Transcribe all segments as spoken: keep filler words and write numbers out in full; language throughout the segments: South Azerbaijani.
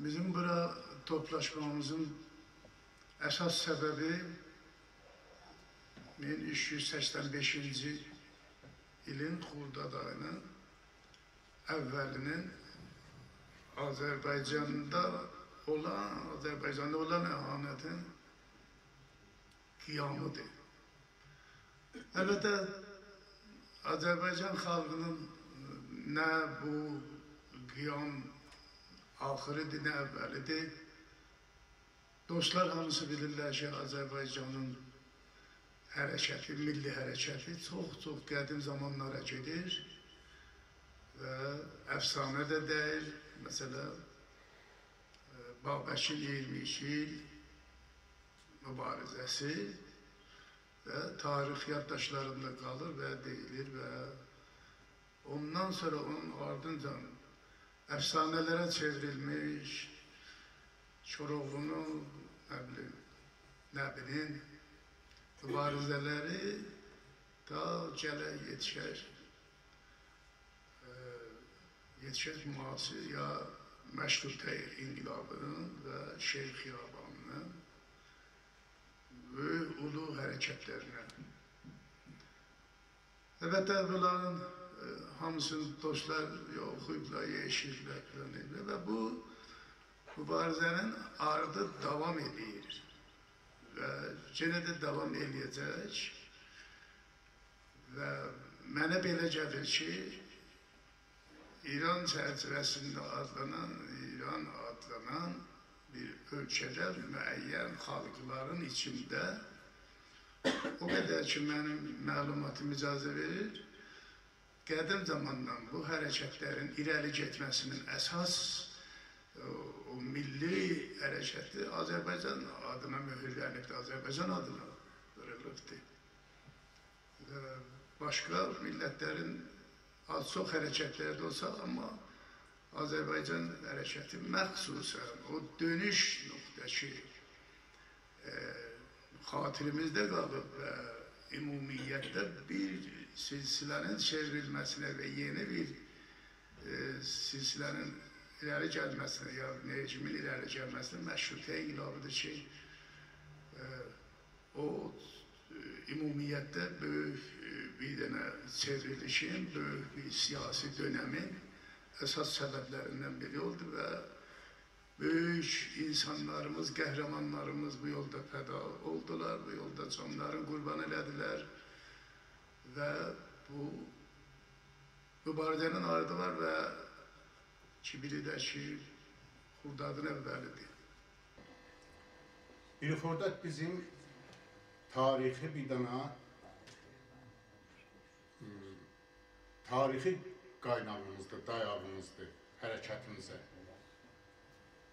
بیزیم بورا توپلاشمامیزین اساس سببی مین اوچ یوز سکسن بئشینجی ایلین خرداد آیینین اوّلی‌نین آذربایجاندا اولان، آذربایجاندا اولان اهانتین قیامی‌دیر. البته، آذربایجان خالقینین نه بو قیام آخیری‌دیر، نه اوّلی‌دیر. دوستلار هامیسی بیلیرلر کی، آذربایجانین حرکتی، میللی حرکتی چوخ-چوخ قدیم زامانلارا گئدیر و افسانه ده دئییل. مثلا، ائ، بابکین اییرمی ایکی ایل مبارزه‌سی و تاریخ یادداشتلاریندا قالیر و دئییلیر و اوندان سونرا اونون آردینجا افسانه‌لره چئوریلمیش کوراوغلونون، نه بیلیم، نبی‌نین مبارزه‌لری تا گله یئتیشر، ائ، یئتیشر معاصر یا مشروطه انقلابی‌نین و شعر خیابانی‌نین بؤیوک اولو حرکتلرینه. البته، بونلارین، ائ، هامیسینی دوستلار یا اوخویوبلار، یا ائشیدیبلر، فلان ائدیبلر و بو مبارزه‌نین آردی داوام ائدیر و یئنه ده داوام ائله‌یه‌جک. و منه بئله گلیر کی، ایران چرچیوه‌سینده آدلانان، ایران آدلانان بیر اؤلکه‌ده معین خالقلارین ایچینده، او قدر کی، منیم معلوماتیم اجازه وئریر، قدیم زاماندان بو حرکتلرین ایره‌لی گئتمه‌سینین اساس، او، او میللی حرکتی آذربایجان آدینا مؤهورلنیبدیر، آذربایجان آدینا وورولوبدور. ائ، باشقا میللتلرین آز-چوخ حرکتلری ده اولسا، آمما آذربایجان حرکتی مخصوصاً او دؤنوش نقطه‌سی، ائ، خاطریمیزده قالیب و عمومیتده بیر سلسله‌نین چئوریلمه‌سینه و یئنی بیر، ائ، سلسله‌نین ایره‌لی گلمه‌سینه، یا رژیمین ایره‌لی گلمه‌سینه مشروطه انقلابی‌دیر کی، ائ، او، ائ، عمومیتده بؤیوک، ائ، بیر دنه چئوریلیشین، بؤیوک بیر سیاسی دؤنمین اساس سببلریندن بیری اولدو و بؤیوک اینسانلاریمیز، قهرمانلاریمیز بو یولدا فدا اولدولار، بو یولدا جانلارینی قوربان ائله‌دیلر و بو مبارزه‌نین آردی وار و کی، بیری ده کی، خردادین اوّلی‌دیر. بیر خرداد بیزیم تاریخی بیر دنه، م، تاریخی قایناغیمیزدیر، دایاغیمیزدیر حرکتیمیزه.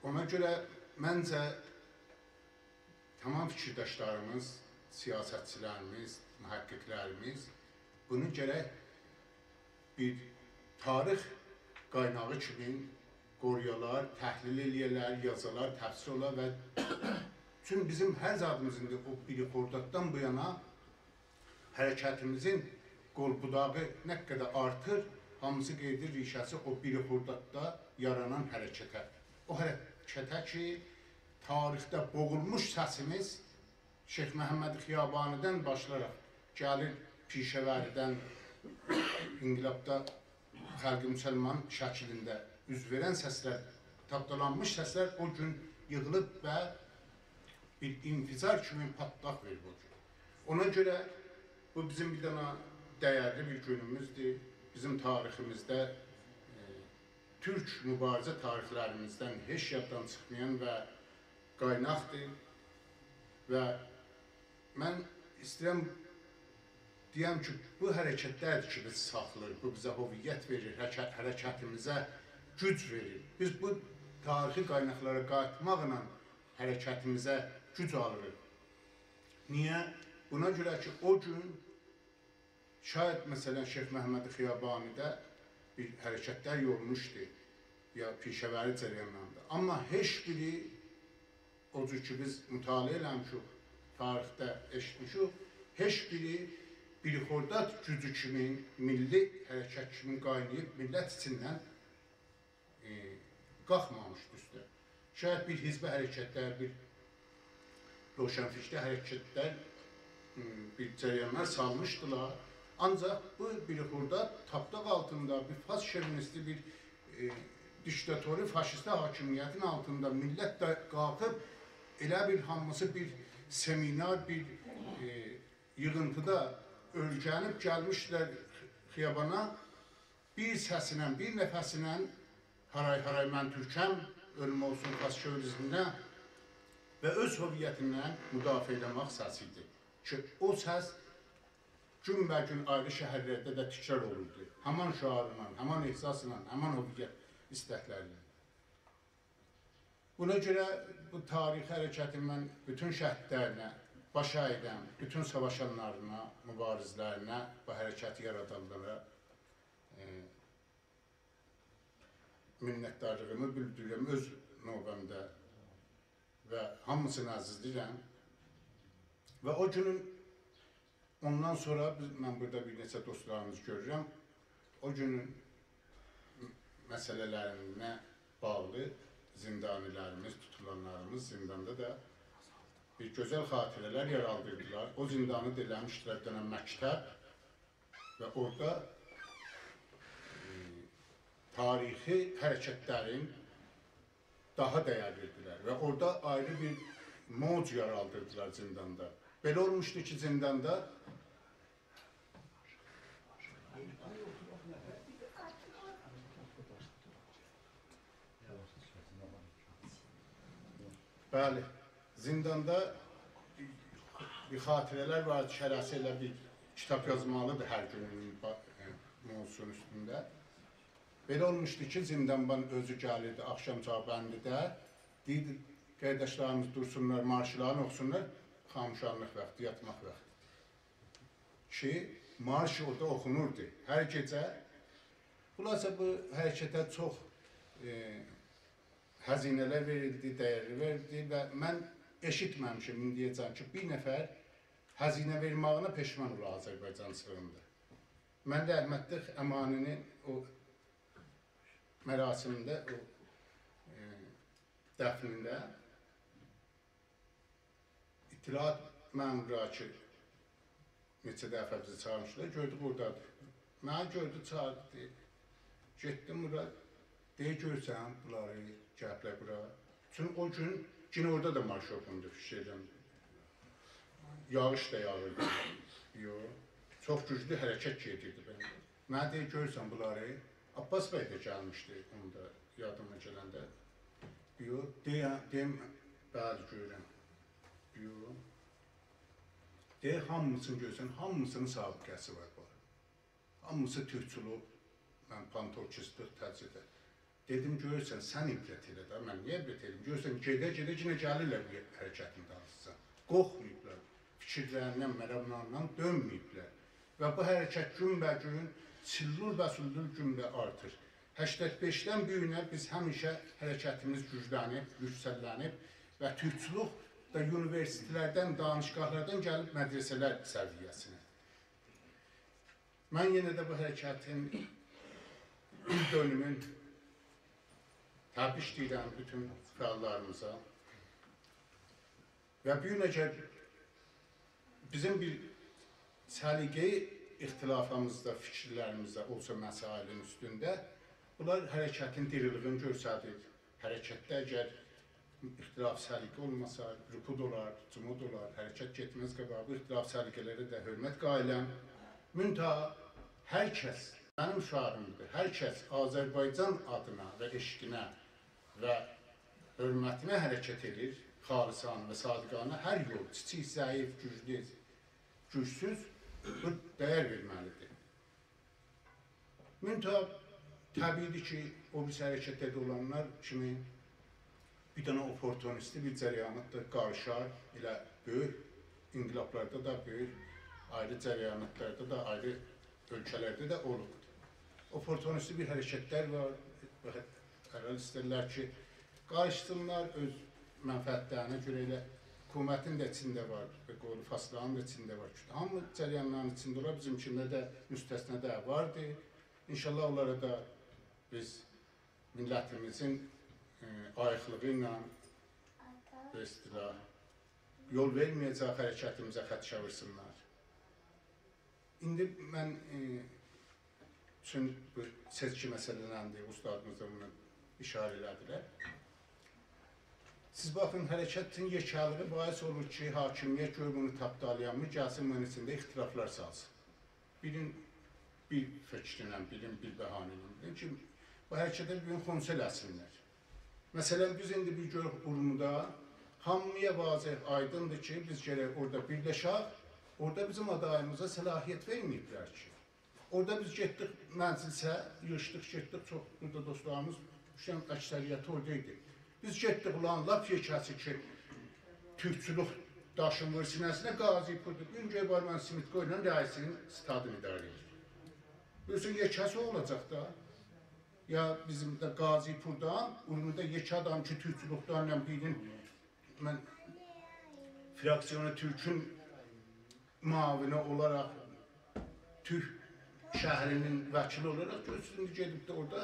اونا گؤره منجه تمام فیکیرداشلاریمیز، سیاستچیلریمیز، محققلریمیز بونو گرک بیر تاریخ قایناغی کیمی قورویالار، تحلیل ائله‌یه‌لر، یازالار، تفسیر اولا و چون بیزیم هر زادیمیز ایندی او بیر خرداددان بو یانا حرکتیمیزین قول بوداغی نه قدر آرتیر، هامیسی قئییدیر ریشه‌سی او بیر خرداددا یارانان حرکته. او حرکته کی، تاریخده بوغولموش سسیمیز شیخ محمد خیابانی‌دن باشلایاراق گلیر پیشه‌وری‌دن، انقلابدا خلق مسلمان شکلینده اوز وئرن سسلر، تاپدالانمیش سسلر او گون ییغیلیب و بیر انفجار کیمی پاتلاق وئریب او گون. اونا گؤره بو بیزیم بیر دنه دَیرلی بیر گونوموزدور. بیزیم تاریخیمیزده، ائ، تورک مبارزه تاریخلریمیزدن هئچ یاددان چیخمایان و قایناقدیر. و من ایسته‌ییرم دئیم کی، بو حرکتلردیر کی، بیزی ساخلاییر، بو بیزه هویت وئریر، حرکت، حرکتیمیزه گوج وئریر. بیز بو تاریخی قایناقلارا قاییتماقلا حرکتیمیزه گوج آلیریق. نییه؟ بونا گؤره کی، او گون شاید، مثلا، شیخ محمد خیابانی‌ده بیر حرکتلر اولموشدو، یا پیشه‌وری جریانلاندا. آمما هئچ بیری، او جور کی، بیز مطالعه ائله‌میشیک، تاریخده ائشیتمیشیک، هئچ بیری بیر خرداد گوجو کیمی، میللی حرکت کیمی قایناییب میللت ایچیندن ائ، قالخمامیشدی اوسته. شاید بیر حزبی حرکتلر، بیر روشنفکری حرکتلر، م، بیر جریانلار سالمیشدیلار. آنجاق بو بیر خوردا تاپداق آلتیندا، بیر فارس شووینیستی، بیر، ائ، دیکتاتوری، فاشیستی حاکمیتین آلتیندا میللت ده قالخیب، ائله بیل هامیسی بیر سمینار، بیر، ائ، ییغینتیدا اؤرگنیب گلمیشدیلر خیابانا. بیر سسینن، بیر نفسینن «هارای هارای من تورکم»، «اؤلوم اولسون فارس شووینیزمینه» و اؤز هویتیندن مدافعه ائله‌مک سسی ایدی کی، او سس گون‌به‌گون آیری شهرلرده ده تکرار اولوردو. همان شعارلا، همان احساسلا، همان هویت ایستکلری ایله. بونا گؤره بو تاریخی حرکتین من بوتون شهیدلرینه، باش اگیدن، بوتون ساواشانلارینا، مبارزلرینه، بو حرکتی یارادانلارا، ائ، منتدارلیغیمی بیلدیریرم اؤز نوبه‌مده و هامیسینی عزیزله‌ییرم. و او گونون، اوندان سونرا بیز، من بورادا بیر نئچه دوستلاریمیزی گؤرورم. او گونون مسئله‌لرینه باغلی زندانی‌لریمیز، توتولانلاریمیز زنداندا دا بیر گؤزل خاطره‌لر یارادیردیلار. او زندانی دا ائله‌میشدیلر بیر دنه مکتب و اورادا، ائ، تاریخی حرکتلرین داها دیر وئردیلر و اورادا آیری بیر موج یارادیردیلار زنداندا. بئله اولموشدو کی، زنداندا بلی، زنداندا بیر خاطره‌لر وار کی، هره‌سی ائله بیر کیتاب یازمالیدیر هر گونون با-، ائ، موضوعون اوستونده. بئله اولموشدو کی، زندانبان اؤزو گلیردی آخشام چاغی بندیده، دئییردی: «قارداشلاریمیز دورسونلار، مارشلارینی اوخوسونلار، خاموشانلیق واختی، یاتماق واختی.» کی، مارش اورادا اوخونوردو. هر گئجه خلاصه، بو حرکته چوخ، ائ، هزینه‌لر وئریلدی، دیر وئریلدی و من ائشیتمه‌میشم ایندیه‌جن کی، بیر نفر هزینه وئرمه‌یینه پشیمان اولا آذربایجانچیلیغیندا. من رحمتلیک امانی‌نین او مراسمینده، او، ائ، دفنینده اطلاعات مأمورلاری کی، نئچه دفعه بیزی چاغیرمیشدیلار، گؤردوک اورادادیر. منی گؤردو، چاغیردی. گئتدیم اورا. دئییر: «گؤرورسن بونلاری، گلیبلر بورا.» چونکی او گون یئنه اورادا دا مارش اوخوندو، فیکیر ائدیرم. یاغیش دا یاغیردی. یوخ. چوخ گوجلو حرکت گئدیردی بئله. منه دئییر: «گؤرورسن بونلاری؟» عباس بی ده گلمیشدی اوندا، یادیما گلنده. یوخ، دئییم، دئییم، بلی، گؤرورم. یوخ. دئییر، هامیسینی گؤرورسن، هامیسینین سابقه‌سی وار بو. هامیسی تورکچولوک، من پان‌تورکیستلیک، تجزیه. دئدیم: «گؤرورسن، سن عبرت ائله ده، من نییه عبرت ائله‌ییم؟» گؤرورسن، گئده-گئده یئنه گلیرلر بو حرکتین دالیسیجا. قورخماییبلار. فیکیرلریندن، مراملاریندان دؤنمه‌ییبلر. و بو حرکت گون‌به‌گون، چیللور و سوللور گون به آرتیر. هشتاد بئشدن بو گونه بیز همیشه حرکتیمیز گوجلنیب، یوکسللنیب و تورکچولوک دا اونیوئرسیتئتلردن، دانشگاهلاردان گلیب مدرسه‌لر سویه‌سینه. من یئنه ده بو حرکتین ایل دؤنومون تبریک دئییرم بوتون فعاللاریمیزا. و بو گون اگر بیزیم بیر سلیقه‌ای اختلافیمیزدا، فیکیرلریمیزده اولسا مسائلین اوستونده، بونلار حرکتین دیریلیگینی گؤستریر. حرکتده اگر اختلاف سلیقه اولماسا، رکود اولار، جمود اولار، حرکت گئتمز قاباغا. بو اختلاف سلیقه‌لره ده حؤرمت قائلم. منتها هر کس، منیم شعاریمدیر، هر کس آذربایجان آدینا و عشقینه و حؤرمتینه حرکت ائدیر، خالصانه و صادقانه، هر یول، کیچیک، ضعیف، گوجلو، گوجسوز، بو دیر وئرمه‌لیدیر. منتها طبیعی‌دیر کی، او بیریسی حرکتده اولانلار کیمی بیر دنه اوپورتونیستی بیر جریاناتدا قاریشار، ائله بؤیوک انقلابلاردا دا، بؤیوک آیری جریاناتلاردا دا، آیری اؤلکه‌لرده ده اولوبدور. اوپورتونیستی بیر حرکتلر وار، هر حال ایسته‌ییرلر کی، قاریشسینلار اؤز منفعتلرینه گؤره، ائله حکومتین ده ایچینده وار، و قولو فاصله‌نین دا ایچینده وار. هامی جریانلارین ایچینده اولار، بیزیمکینده ده مستثنا دا واردی. ان‌شاءالله اونلارا دا بیز میللتیمیزین ائ، آییقلیغی ایله، به اصطلاح، یول وئرمه‌یه‌جک حرکتیمیزه خدشه وورسونلار. ایندی من، ائ، چون بو سئچکی مسئله‌لریندیر، اوستادیمیز دا بونا ایشاره ائله‌دیلر. سیز باخین، حرکتین یئکه‌لیگی باعث اولور کی، حاکمیت گؤروب بونو تاپدالایانمیر، گلسین بونون ایچینده اختلافلار سالسین. بیرین بیر فیکرینن، بیرین بیر بهانه ایله. دئیین کی، بو حرکته بیر گون خنثی ائله‌سینلر. مثلا، بیز ایندی بیر گؤروروک اورمودا، هامییا واضح، آیدیندیر کی، بیز گرک اورادا بیرلشک، اورادا بیزیم آداییمیزا صلاحیت وئرمه‌ییبلر کی. اورادا بیز گئتدیک مجلسه، ییغیشدیق، گئتدیک، چوخ بورادا دوستلاریمیز، دوشن اکثریتی اورادا ایدی. بیز گئتدیک، اولان لاپ یئکه‌سی کی، تورکچولوک داشین وور سینه‌سینه، قاضی‌پوردور. بو گون گؤر آرمان سمیتقو ایله رئیسین ستادینی اداره ائدیر. بیلیرسن، یئکه‌سی اولاجاق دا. یا بیزیم ده قاضی‌پوردان، اورمودا یئکه آدام کی، تورکچولوکدن بیرین، من فراکسیون تورکون معاونی اولاراق، تورک شهری‌نین وکیلی اولاراق، گؤرورسونوز، ایندی گئدیب ده اورادا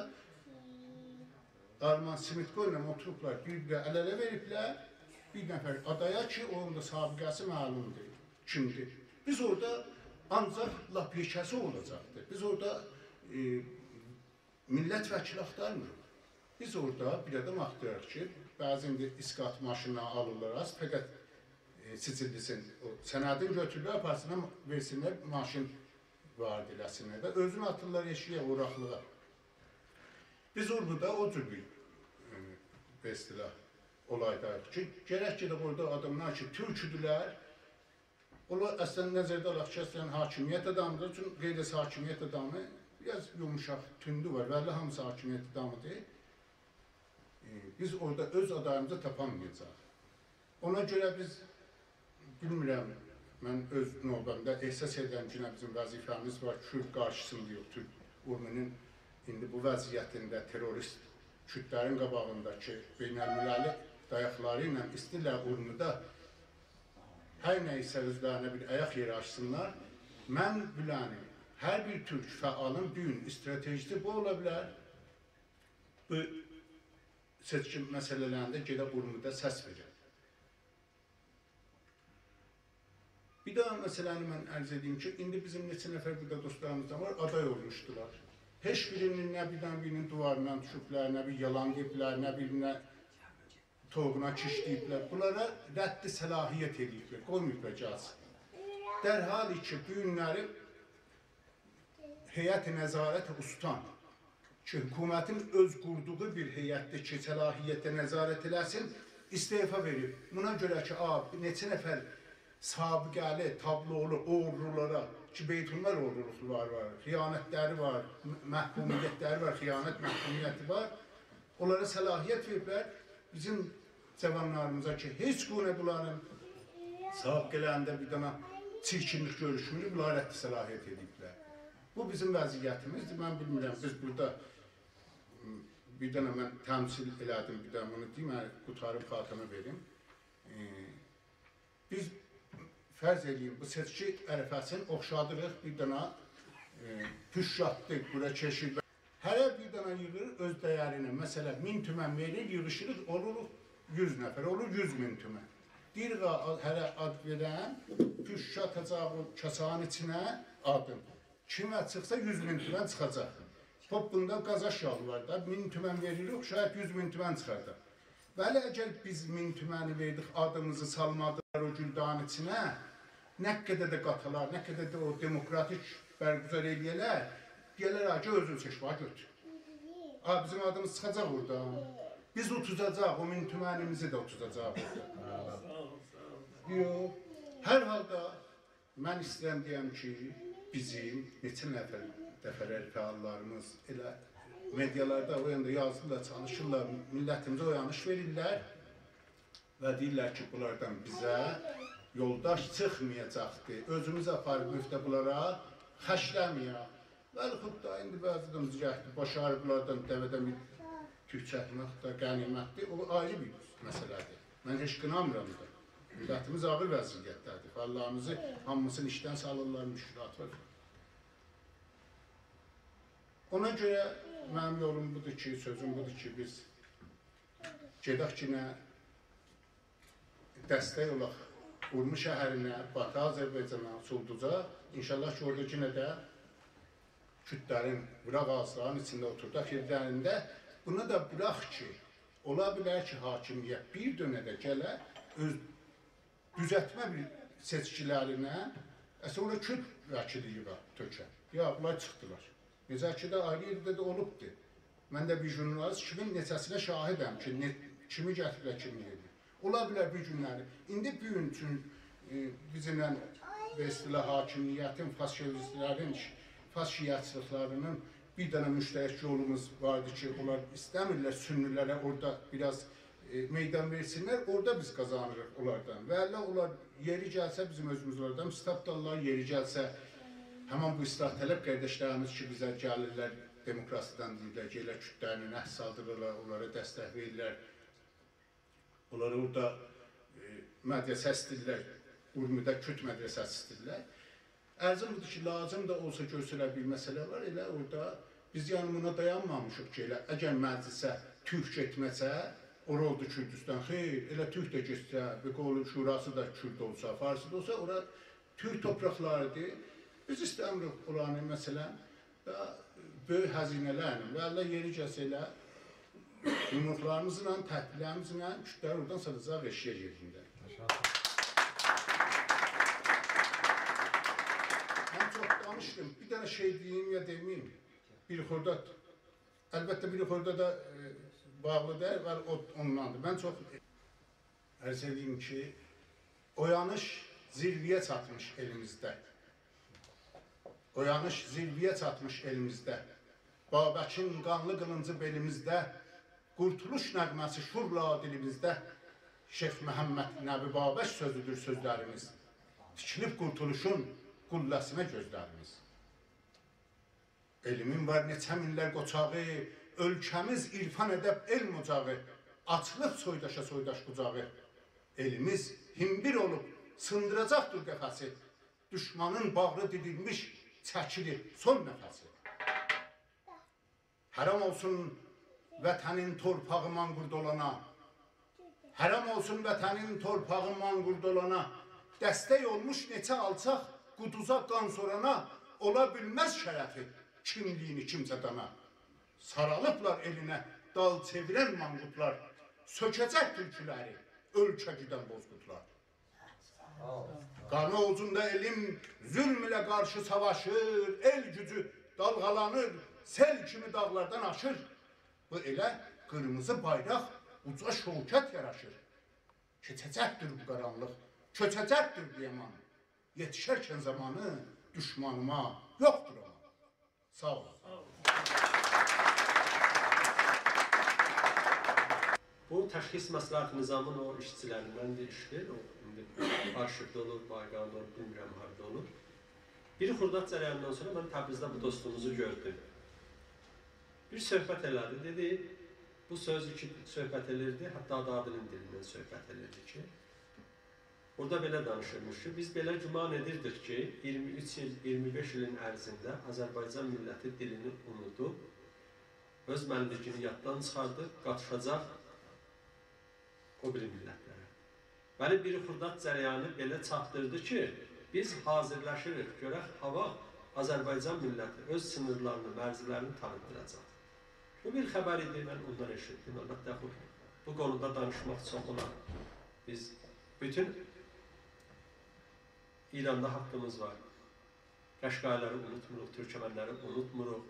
آرمان سمیتقو ایله اوتوروبلار، بیر ده ال-اله وئریبلر بیر نفر آدایا کی، اونون دا سابقه‌سی معلومدور، کیمدیر. بیز اورادا آنجاق لاپ یئکه‌سی اولاجاقدیر. بیز اورادا، ائ، میللت وکیلی آختارمیریق. بیز اورادا بیر آدام آختاریریق کی، بعضی ایندی اسقاط ماشینلاری آلیرلار، آز فقط، ائ، سجللی‌سین، او سندین گؤتورورلر، آپارسینلار، وئرسینلر، ماشین وارد ائله‌سینلر ده. اؤزونو آتیرلار ائشییه، اوراقلیغا. بیز اورادا او جور بیر، ائ، به اصطلاح، اولایداییق کی، گرک گئدک اورادا آداملار کی، تورکدولر، اونلار اصلا نظرده آلاق کی، اصلا حاکمیت آدامیدیر. چون غیر از حاکمیت آدامی بیر آز یوموشاق، توندو وار. ولی هامیسی حاکمیت آدامیدیر. ائ، بیز اورادا اؤز آداییمیزی تاپامایاجاغیق. اونا گؤره بیز، بیلمیرم، من اؤز نوبه‌مده احساس ائدیرم کی، یئنه بیزیم وظیفه‌میز وار، کورد قارشیسیندا یوخ، تورک اورمونون ایندی بو وضعیتینده تروریست کوردلرین قاباغیندا کی، بین‌المللی دایاقلاری ایله ایسته‌ییرلر اورمودا هر نه ایسه اؤزلرینه بیر آیاق یئری آچسینلار. من بیله‌نیم، هر بیر تورک فعالین بو گون استراتژی‌سی بو اولا بیلر. بو سئچکی مسئله‌لرینده گئده اورمودا سس وئره. بیر داها مسئله‌نی من عرض ائدیم کی، ایندی بیزیم نئچه نفر بورادا دوستلاریمیزدان وار، آدای اولموشدولار. هئچ بیرینین نه بیرینین، بیرینین دیواریندان دوشوبلر، نه بیر یالان دئییبلر، نه بیرینه تویوغونا کیش دئییبلر. بونلارا رد صلاحیت ائدیبلر، قویماییبلار گلسین. در حالی کی، بو گونلری هیئت نظارت استان کی، حکومتین اؤز قوردوغو بیر هیئتدیر کی، صلاحیته نظارت ائله‌سین، استعفا وئریب. بونا گؤره کی، آ، نئچه نفر سابقه‌لی، تابلولو اوغرولارا کی، بیت‌المال اوغرولوقلاری وار، خیانتلری وار، م-، محکومیتلری وار، خیانت محکومیتی وار. اونلارا صلاحیت وئریبلر. بیزیم جاوانلاریمیزا کی، هئچ گونه بونلارین سابقه‌لرینده بیر دنه چیرکینلیک گؤروشمور، بونلارا رد صلاحیت ائدیبلر. بو بیزیم وضعیتیمیزدیر. من بیلمیرم، بیز بورادا، م، بیر دنه من تمثیل ائله‌دیم، بیر دنه بونو دئییم، هه، قوتاریب خاتمه وئریم. ائ، بیز فرض ائله‌یین، بو سئچکی عرفه‌سینی اوخشادیریق بیر دنه، ائ، پوشکاتدیر، بورا کئشیر. هره بیر دنه ییغیر اؤز دیرینی. مثلا، مین تومن وئریر، ییغیشیریق، اولوروق یوز نفر، اولور یوز مین تومن. دئییریک، آ، هره آد وئرن، پوشکات آتاجاق او کاسانین ایچینه آدین. کیمه چیخسا یوز مین تومن چیخاجاق. خوب، بوندا قازاش یولو وار دا، مین تومن وئریریک، شاید یوز مین تومن چیخاردار. ولی اگر بیز مین تومنی وئردیک، آدیمیزی سالمادیلار او گولدانین ایچینه، نه قدر ده قاتالار، نه قدر ده او دموکراتیک برگزار ائله‌یه‌لر، دئیه‌لر: «آ، گل اؤزون سئچ، باخ، گؤتور.» آ، بیزیم آدیمیز چیخاجاق اورادا. بیز اوتوزاجاق، او مین تومنیمیزی ده اوتوزاجاق اورادا. یوخ. هر حالدا من ایسته‌ییرم دئیم کی، بیزیم نئچه نفر، دفعه‌لر فعاللاریمیز ائله مئدیالاردا او یاندا یازیرلار، چالیشیرلار، میللتیمیزه اویانیش وئریرلر و دئییرلر کی، بونلاردان بیزه یولداش چیخمایاجاقدیر. اؤزوموز آپاریب مفته بونلارا خرجله‌مه‌یک. ولی خوب دا، ایندی بعضی ده مجرحدیر، باشاریبلاردان دوه‌دن بیر توک چکمک ده غنیمتدیر. او آیری بیر مسئله‌دیر. من هئچ قینامیرام دا. میللتیمیز آغیر وضعیتده‌دیر. فعاللاریمیزی هامیسینی ایشدن سالیرلار، مشکلات وار. اونا گؤره منیم یولوم بودور کی، سؤزوم بودور کی، بیز گئدک کی، نه دستک اولاق اورمو شهرینه، باتی آذربایجانا، سولدوزا. ان‌شاءالله کی، اورادا یئنه ده کوردلرین ووراق آغاجلارین ایچینده اوتورداق یئرلرینده. بونا دا بوراخ کی، اولا بیلر کی، حاکمیت بیر دؤنه ده گله، اؤز دوزلتمه بیر سئچکیلرینه، اصلاً اورادا کورد وکیلی ییغا، تؤکه. یا، بونلار چیخدیلار. نئجه کی ده آیری یئرده ده اولوبدور. من ده بیر ژورنالیست کیمی نئچه‌سینه شاهدم کی، نه، کیمی گتیریبلر، کیمی یئدیرلر. اولا بیلر بیر گونلری. ایندی بو گون اوچون، ائ، بیزیمله، به اصطلاح، حاکمیتین، فاشیستلرین، فاشیستلرینین بیر دنه مشترک یولوموز واردی کی، اونلار ایسته‌میرلر سنی‌لره اورادا بیر آز، ائ، میدان وئرسینلر، اورادا بیز قازانیریق اونلاردان. و الله، اونلار یئری گلسه بیزیم اؤزوموز اونلاردان، استبدادلار، یئری گلسه همین بو اصلاح‌طلب قارداشلاریمیز کی، بیزه گلیرلر، دموکراسی‌دن دئییرلر کی، ائله کوردلرله نهر سالدیریرلار، اونلارا دستک وئریرلر. اونلار اورادا، ائ، مدرسه ایسته‌ییرلر، اورمودا کورد مدرسه‌سی ایسته‌ییرلر. عرضیم بودور کی، لازیم دا اولسا گؤرسه‌لر بیر مسئله وار، ائله اورادا بیز یعنی بونا دایانمامیشیق کی، ائله اگر مجلسه تورک گئتمه‌سه، اورا اولدو کوردوستان. خیر، ائله تورک ده گئتسه، به قول شوراسی دا کورد اولسا، فارسی دا اولسا، اورا تورک تورپاقلاریدیر. بیز ایسته‌میریک اورانی، مثلاً، دا بؤیوک هزینه‌لرله، و الله، یئری گلسه ائله یومروقلاریمیزلا، تدبیرلریمیزله کوردلری اورادان سالاجاق ائشییه یئریندن. من چوخ دانیشدیم. بیر دنه شئی دئییم یا دئمه‌ییم؟ بیر خرداد. البته، بیر خرداد دا، ائ، باغلی دئییل، ولی او اونداندیر. من چوخ عرض ائدییم کی، اویانیش زیروه‌یه چاتمیش ائلیمیزده. اویانیش زیروه‌یه چاتمیش ائلیمیزده. بابکین قانلی قیلینجی بئلیمیزده. قورتولوش نغمه‌سی شورلا دیلیمیزده. شیخ محمد نبی بابک سؤزودور سؤزلریمیز. تیکیلیب قورتولوشون قله‌سینه گؤزلریمیز. ائلیمین وار نئچه مینلر قوچاغی، اؤلکه‌میز عرفان، ادب، علم اوجاغی. آچیلیب سویداشا سویداش قوجاغی. ائلیمیز هیمبیر اولوب سیندیراجاقدیر قفسی. دوشمانین باغری دیدیلمیش، چکیلیر سون نفسی. حرام اولسون وطنین تورپاغی مانقورت اولانا. حرام اولسون وطنین تورپاغی مانقورت اولانا. دستک اولموش نئچه آلچاق قودوزا قان سورانا. اولا بیلمز شرفی، کیملیگینی کیمسه دانا. سارالیبلار ائلینه دال چئویرن مانقورتلار. سؤکه‌جک تورکولری اؤلکه گودن بوزقوردلار. قانی اووجوندا ائلیم ظلم ایله قارشی ساواشیر، ائل گوجو دالغالانیر، سئل کیمی داغلاردان آشیر. بو ائله قیرمیزی بایراق اوجا شوکت یاراشیر. کئچه‌جکدیر بو قارانلیق، کؤچه‌جکدیر بو یامان. یئتیشرکن زامانی دوشمانیما یوخدور آمان. ساغ اولون. بو تشخیص مصلحت نظامین او ایشچیلریندندیر، ایشله‌ییر. او ایندی آرشیوده اولور، بایقاندا اولور، بیلمیرم هاردا اولور. بیر خرداد جریانیندان سونرا من تبریزده بو دوستوموزو گؤردوم. بیر صحبت ائله‌دی، دئدی، بو سؤزو کی، صحبت ائلیردی، حتی آدی عادلین دیلیندن صحبت ائلیردی کی، اورادا بئله دانیشیرمیش کی، بیز بئله گمان ائدیردیک کی، اییرمی اوچ ایل، اییرمی بئش ایلین عرضینده آذربایجان میللتی دیلینی اونودوب، اؤز منلیگینی یاددان چیخاردیب، قاتیشاجاق او بیری میللتلره. بلی، بیر خرداد جریانی بئله چاتدیردی کی، بیز حاضیرلاشیریق، گؤرک، هاواخت آذربایجان میللتی اؤز سینیرلارینی، مرزلرینی تانیتدیراجاق. بو بیر خبر ایدی، من اوندان ائشیتدیم. البته، بو، بو قونودا دانیشماق چوخ اولار. بیز بوتون ایراندا حاققیمیز وار. قشقایلاری اونوتموروق، تورکمنلری اونوتموروق.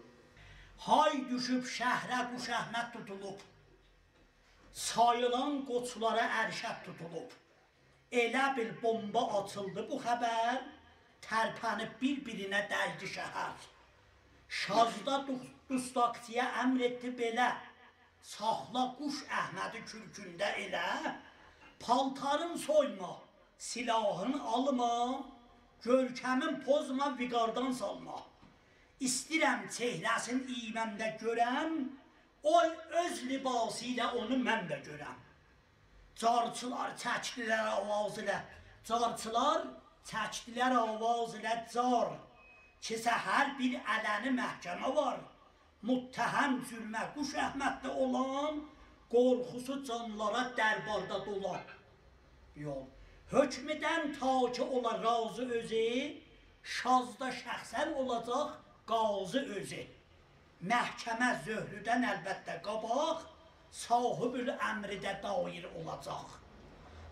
های دوشوب شهره، قوش احمد توتولوب. ساییلان قوچلارا ارشد توتولوب. ائله بیل بومبا آچیلدی بو خبر، ترپنیب بیر-بیرینه دَیدی شهر. شازدا دو-، دوستاقچی‌یا امر ائتدی بئله: «ساخلا قوش احمدی کورکونده ائله، پالتارین سویما، سلاحین آلما، گؤرکمین پوزما، وقاردان سالما. ایستیرم چهره‌سین ایمنده گؤرم، او اؤز لباسی ایله اونو من ده گؤرم.» جارچیلار چکدیلر آواز ایله، جارچیلار چکدیلر آواز ایله جار، کی سحر بیر علنی محکمه وار. متهم جرمه قوش احمدده اولان، قورخوسو جانلارا درباردا دولا یول. حکمدن تا کی اولا راضی اؤزو، شازدا شخصاً اولاجاق قاضی اؤزو. محکمه زهره‌دن البته قاباق، صاحب‌الامر ده دایر اولاجاق.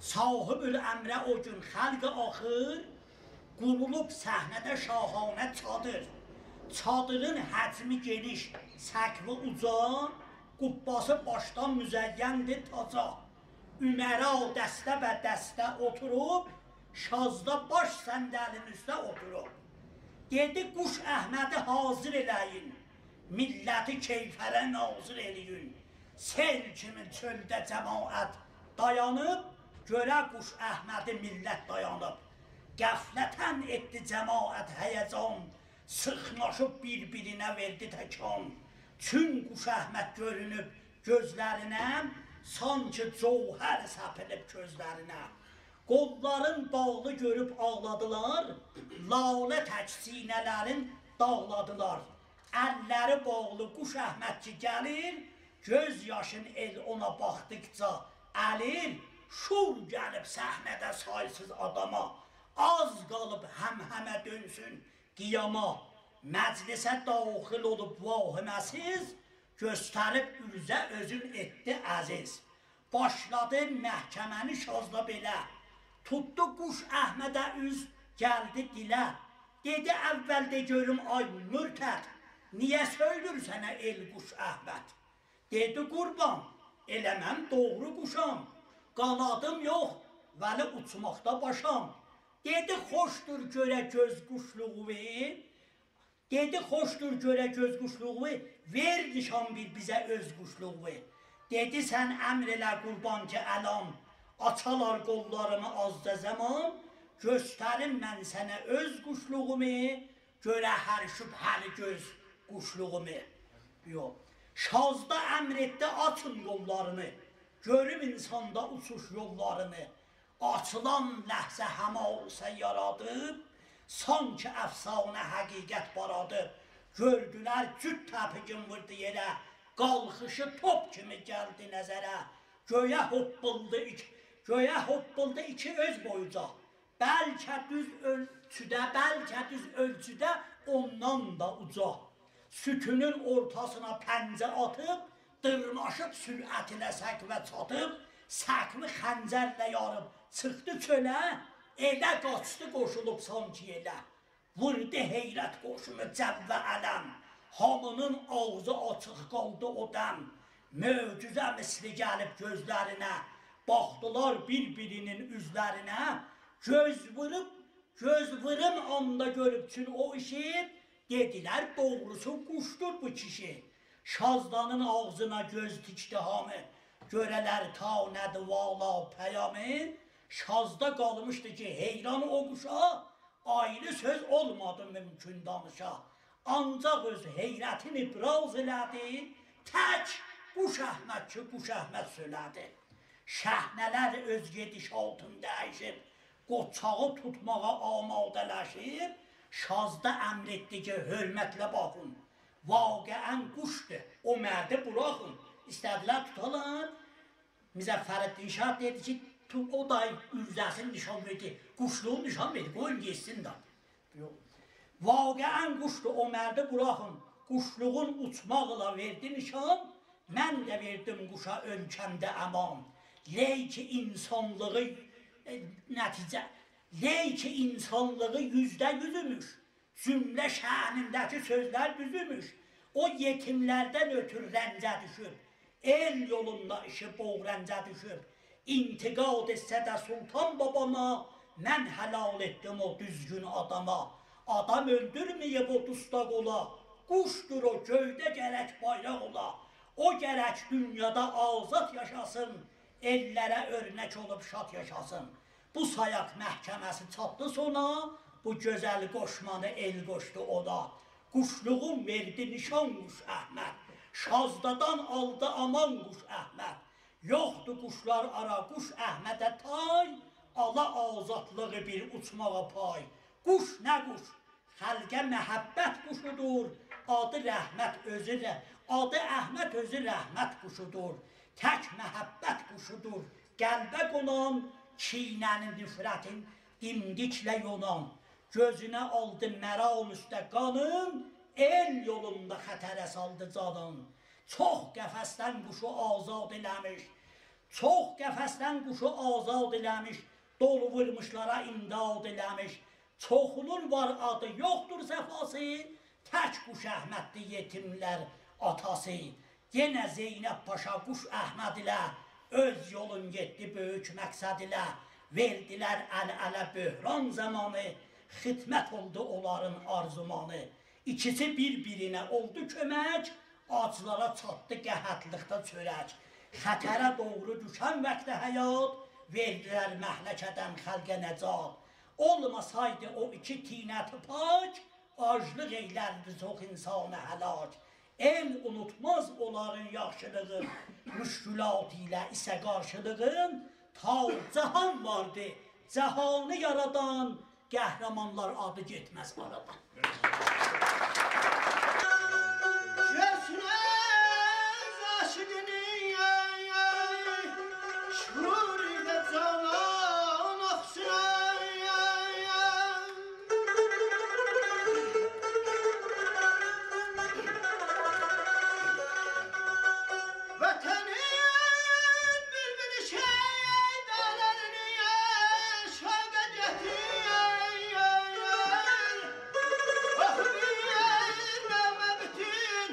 صاحب‌الامره او گون خلق آخیر، قورولوب صحنه‌ده شاهانه چادیر. چادیرین حجمی گئنیش، سقفی اوجا، قبّه‌سی باشدان مزیّندیر تاجا. امرا دسته به دسته اوتوروب، شازدا باش صندلین اوسته اوتوروب. دئدی: «قوش احمدی حاضر ائله‌یین، میللتی کیفره ناظر ائله‌یین.» سئل کیمی چؤلده جماعت دایانیب، گؤره قوش احمدی میللت دایانیب. غفلتاً ائتدی جماعت هیجان، سیخناشیب بیر-بیرینه وئردی تکان. چون قوش احمد گؤرونوب گؤزلرینه، سانکی جوهر سپیلیب گؤزلرینه. قوللارین باغلی گؤروب آغلادیلار، لاله تک سینه‌لرین داغلادیلار. اللری باغلی قوش احمد کی گلیر، گؤز یاشین ائل اونا باخدیقجا الیر. شور گلیب صحنه‌ده سایسیز آداما، آز قالیب همهمه دؤنسون قیاما. مجلسه داخل اولوب واهمه‌سیز، گؤستریب عرضه اؤزون ائتدی عزیز. باشلادی محکمه‌نی شازدا بئله، توتدو قوش احمده اوز، گلدی دیله. دئدی: «اول دئ گؤروم، آی مرتد، نییه سؤیلور سنه ائل قوش احمد؟» دئدی: «قوربان، ائله من دوغرو قوشام، قانادیم یوخ، ولی اوچماقدا باشام.» دئدی: «خوشدور گؤره گؤز قوشلوغووی؟» دئدی: «خوشدور گؤره گؤز قوشلوغووی، وئر نیشان بیر بیزه اؤز قوشلوغووی.» دئدی: «سن امر ائله قوربان کی الان، آچالار قوللاریمی آزجا زامان، گؤستریم من سنه اؤز قوشلوغومو، گؤره هر شوب هر گؤز قوشلوغومو.» یوخ. شازدا امر ائتدی: «آچین قوللارینی، گؤروم انساندا اوچوش یوللارینی.» آچیلان لحظه حماسه یارادیب، سانکی افسانه حقیقت بارادیب. گؤردولر جوت تپیگین ووردو یئره، قالخیشی توپ کیمی گلدی نظره. گؤیه هوپپولدو ایک-، گؤیه هوپپولدو ایکی اؤز بویوجا. بلکه دوز اؤلچوده، بلکه دوز اؤلچوده اوندان دا اوجا. ستونون اورتاسینا پنجه آتیب، دیرماشیب سرعت ایله سقفه چاتیب، سقفی خنجرله یاریب چیخدی چؤله، ائله قاچدی قوشولوب سانکی یئله. ووردو حیرت قوشونو جو علم، هامینین آغزی آچیق قالدی او دم. معجزه مثلی گلیب گؤزلرینه، باخدیلار بیر-بیرینین اوزلرینه. گؤز ووروب، گؤز ووران آندا گؤروب چون او ایشی، دئدیلر: «دوغروسو قوشدور بو کیشی.» شازدانین آغزینا گؤز تیکدی هامی، گؤره‌لر تا نه‌دیر والا پیامی. شازدا قالمیشدی کی حیران او قوشا، آیری سؤز اولمادی مومکون دانیشا. آنجاق اؤز حیرتین ابراز ائله‌دی، تک قوش احمد کی قوش احمد سؤیله‌دی. شحنه‌لر اؤز گئدیشاتین دییشیب، قوچاغی توتماغا آماده‌لشیب. شازدا امر ائتدی کی حؤرمتله باخین، واقعاً قوشدور، او مردی بوراخین. ایسته‌دیلر توتالار. مظفرالدین شاه دئدی کی، تو، او دا عرضه‌سینی نشان وئردی، قوشلوغو نشان وئردی، قویون گئتسین ده. یوخ. واقعاً قوشدور، او مردی بوراخین، قوشلوغون اوچماقلا وئردی نشان. من ده وئردیم قوشا اؤلکه‌مده امان. لیک انسانلیغی، ائ، نتیجه، لیک انسانلیغی یوزده یوز ایمیش. جمله شأنینده‌کی سؤزلر دوز ایمیش. او یئتیملردن اؤتور رنجه دوشوب، ائل یولوندا ایشی بوغ رنجه دوشوب. انتقاد ائتسه ده سلطان باباما، من حلال ائتدیم او دوزگون آداما. آدام اؤلدورمه‌ییب او دوستاق اولا، قوشدور او، گؤیده گرک بایراق اولا. او گرک دونیادا آزاد یاشاسین، ائللره اؤرنک اولوب شاد یاشاسین. بو سایاق محکمه‌سی چاتدی سونا، بو گؤزل قوشمانی ائل قوشدو اونا. قوشلوغون وئردی نشان قوش احمد، شازدادان آلدی امان قوش احمد. یوخدور قوشلار آرا قوش احمده تای، آلا آزادلیغی بیر اوچماغا پای. قوش نه قوش؟ خلقه محبت قوشودور، آدی رحمت اؤزو ره-، آدی احمد اؤزو رحمت قوشودور. تک محبت قوشودور قلبه قونان، کینه‌نی، نفرتین دیمدیکله یونان. گؤزونه آلدی مرال اوسته قانین، ائل یولوندا خطره سالدی جانین. چوخ قفسدن قوشو آزاد ائله‌میش، چوخ قفسدن قوشو آزاد ائله‌میش، دول وورموشلارا امداد ائله‌میش. چوخونون وار آدی، یوخدور صفاسی، تک قوش احمددیر یئتیملر آتاسی. یئنه زینب پاشا قوش احمد ایله، اؤز یولون گئتدی بؤیوک مقصد ایله. وئردیلر ال-اله بحران زامانی، خدمت اولدو اونلارین آرزومانی. ایکیسی بیر-بیرینه اولدو کؤمک، آجلارا چاتدی قحطلیقدا چؤرک. خطره دوغرو دوشن وقت حیات، وئردیلر مهلکه‌دن خلقه نجات. اولماسایدی او ایکی طینت پاک، آجلیق ائیلردی چوخ انسانی هلاک. ائل اونوتماز اونلارین یاخشیلیغین، مشکلات ایله ایسه قارشیلیغین. تا جهان واردی، جهانی یارادان، قهرمانلار آدی گئتمز آرادان. گؤرسونوز عاشیقینی، شورویده جانان آخسین. وطنین بولبولو شهیدلرینی شوقه گتیر. آه، بیر نغمه بوتون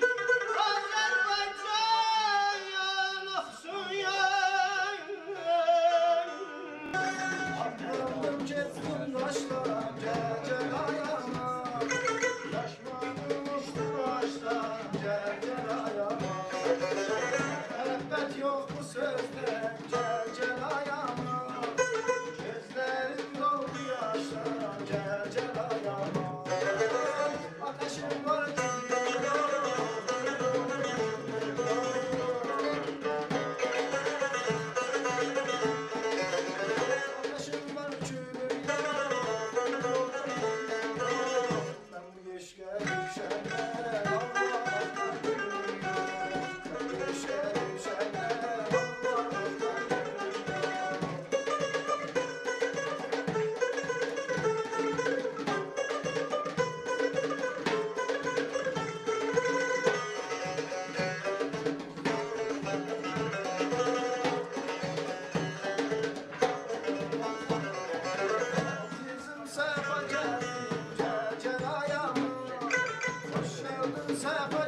آذربایجان آخسین. آتلاندیم، کئچدیم داشدان، گل، گل آیاما. داشمانیم اوچدو باشدان، گل، گل آیاما. محبت یوخ بو سؤزده، گل، گل آیاما. گؤزلریم دولدو یاشدان، گل، گل آیاما. آتشیم وار، کولوم یوخ. آتشیم وار، کولوم یوخ. من بو عشقه دوشنده، آللاهدان کولوم یوخ. من بو عشقه دوشنده، آللاهدان کولوم یوخ. عزیزیم، صفا گلدین، گل، گل آیاما. خوش گلدین، صفا